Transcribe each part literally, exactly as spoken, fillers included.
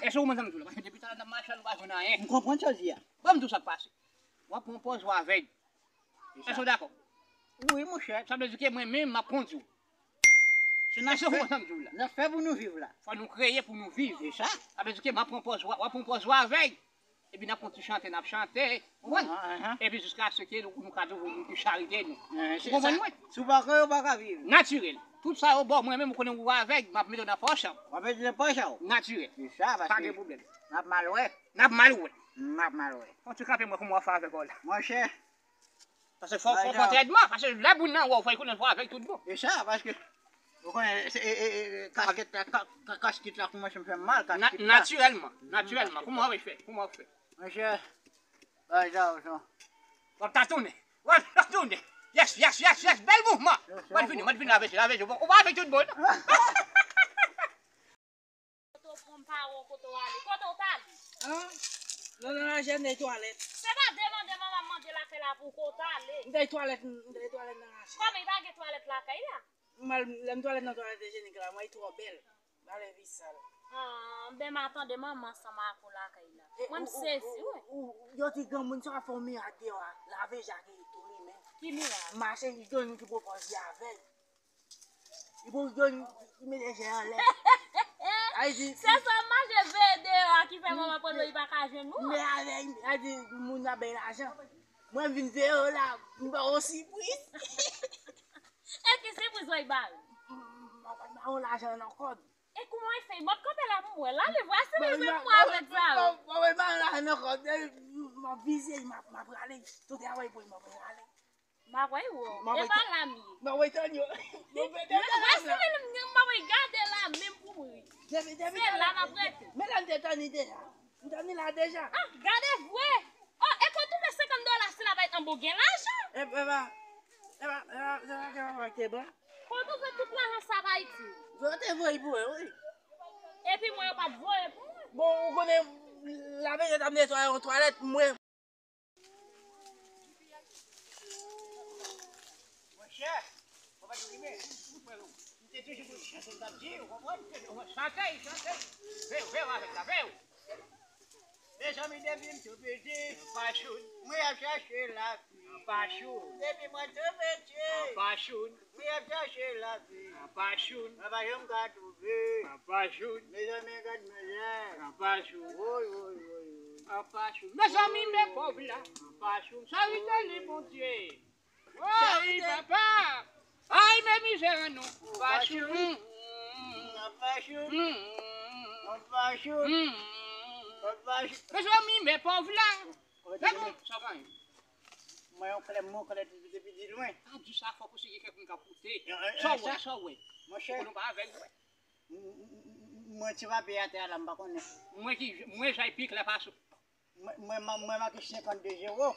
Èske w konprann sa m di w la? Paske depi talè n ap mache, nou pa jwenn anyen. M konprann sa w di a. Ban m di w sa k pase. W ap pran pòz ou avèg. Èske w dakò? Wi, monchè. Sa vle di ke mwen menm, m ap kondi w. Se n ap fè, n ap fè pou nou viv la. Fò nou kreye pou nou viv. Se sa. Sa vle di ke m ap pran pòz ou, w ap pran pòz ou avèg. Epi n ap fè yon ti chante, n ap chante. Ou konprann? Epi jiskaske nou, nou ka toujou nou, nou charite nou. Ou konprann mwen? Si w pa kreye, ou pa ka viv. Natirèl. Tout sa yo ba w, mwen menm, ou konnen ou avèg, m ap mete w nan pòch ou. W ap mete nan pòch ou. Natirèl. Se sa, paske pa gen pwoblèm. N ap mal wè. N ap mal wè. N ap mal wè. Fò w ti kanpe mwen, kòman w ap fè avèg ou la? Monchè. Paske fò, fò, fò trètman, paske lè moun nan wè w, fò l konnen fò avèg tout bon. Se sa, paske, ou konnen, se, e, e, e, kaskèt la, ka, ka, kaskèt la kòmanse fè m mal, kaskèt la. Natirèlman, natirèlman. Kòman w ap fè? Kòman w ap fè? Monchè, bagay sa yo, son. W ap tatounen. W ap tatounen. Yes, yes, yes, yes. Bèl mouvman. Mwen vini, mwen vini avèk, avèk, ou pa avèk tout bon, non? Kote w pran m pa wè w, kote w ale? Kote w t ale? An? Nan, nan lajè, m t al twalèt. Se pa de mande manman m mande lakay la pou w, kote w t ale? M t al twalèt, m t al twalèt nan lajè. Kòman, li pa gen twalèt lakay la? M al, lè m twalèt nan twalèt ijenik la, mwen, li twò bèl. M ale pi sal. An, ben, m a tande manman ansanm ak ou lakay la. Mwen, m sezi, wi. Yo di granmoun sa fè w mirak deyò a, lave ja ki tou li menm. Ki mirak? Mache, li jwenn ki pwopòze avèg. Li pou jwenn, li mete je anlè. Ay di, se sa mache veye deyò a ki fè manman pran li pa ka jwenn ou. Men avèg, ay di, moun nan bay lajan. Mwen vin veye yo la, m ba yo sipriz. E ki sipriz w ay ba yo? M ap ba yo lajan nan kòb. E kouman w fè? M ap kanpe la pou m wè. Lale, vwase li menm mwen avèk sa. M ap ba yo lajan nan kòb. M ap vize, m ap, m ap rale. Tout travay pou li, m ap rale. M ap wè w. E pa la m ye. M ap wè tann yo. Mwen, mwen, si mwen, m ap wè gade la menm pou m ri. Se la m ap rete. Men la m te tann li deja. M tann li la deja. Ah, gade vre. Oh, e kon touve senkant dola sila bay anbo gen lajan. E, e pa, e pa, e pa, e pa, e pa, e pa, e pa. Kon touve tout lajan sa bay ti. Yo te voye pou mwen, wi. Epi mwen, yo pa t voye pou mwen. Bon, ou konnen, la m te ap netwaye yon twalèt, mwen. Monchè, ou pa t rive. M te toujou konn chante, m t ap di, ou konprann? Chante, chante. Veye, veye avèk la, veye. Mezanmi, depi m tou piti, anpachoun, mwen ap chache lavi. Anpachoun. Depi mwen tou piti, anpachoun, mwen ap chache lavi. Anpachoun. Mwen pa janm ka twouve. Anpachoun. Mezanmi, gad mizè. Anpachoun. Woy, woy, woy, woy. Anpachoun. Mezanmi, men pòv la. Anpachoun. Charite li, Bondye. Woy, papa. Ay, men mizè an nou. Anpachoun. Anpachoun. Anpachoun. Anpachoun. Mezanmi, men pòv la. Mezanmi, sa va. Mwen yon klè, mwen klè depi, depi di lwen. Pa di sa fò, paske gen kèk moun k ap koute. Sa w wè, sa w wè. Monchè. Ou konnen w pa avèg, wi. M, m, m, mwen ti papi atè a la, m pa konnen. Mwen ki, mwen jay pi klè pase w. Mwen, mwen, mwen make senkannde zewo.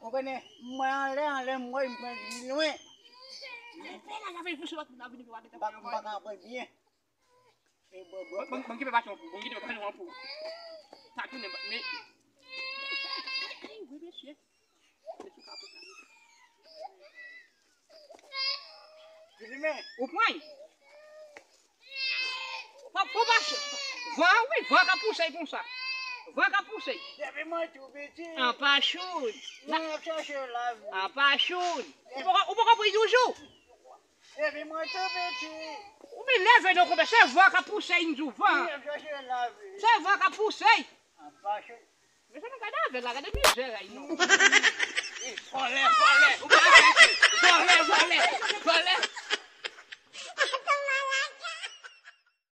Ou konnen, mwen anlè, anlè, mwen, mwen di lwen. M pa ka wè byen. Ban m kite pati an pou. Ban m kite pati an pou. Sa tounen, men. Wi, mesye. Ou pran l. Pa, pa, pa, van, wi, van ka pouse l konsa. Van ka pouse l. Depi mwen tou piti. Anpachoun. Mwen ap chache lavi. Anpachoun. Ou poko, ou poko pran l toujou? Depi mwen tou piti. Ou vin leve non konpè, se van ka pouse l, m di w, van. Mwen ap chache lavi. Se van ka pouse l. Anpachoun. Mezanmi, gade avèg la, gade mizè la, non. Vòlè, vòlè, ou pa ka di, vòlè, vòlè, vòlè.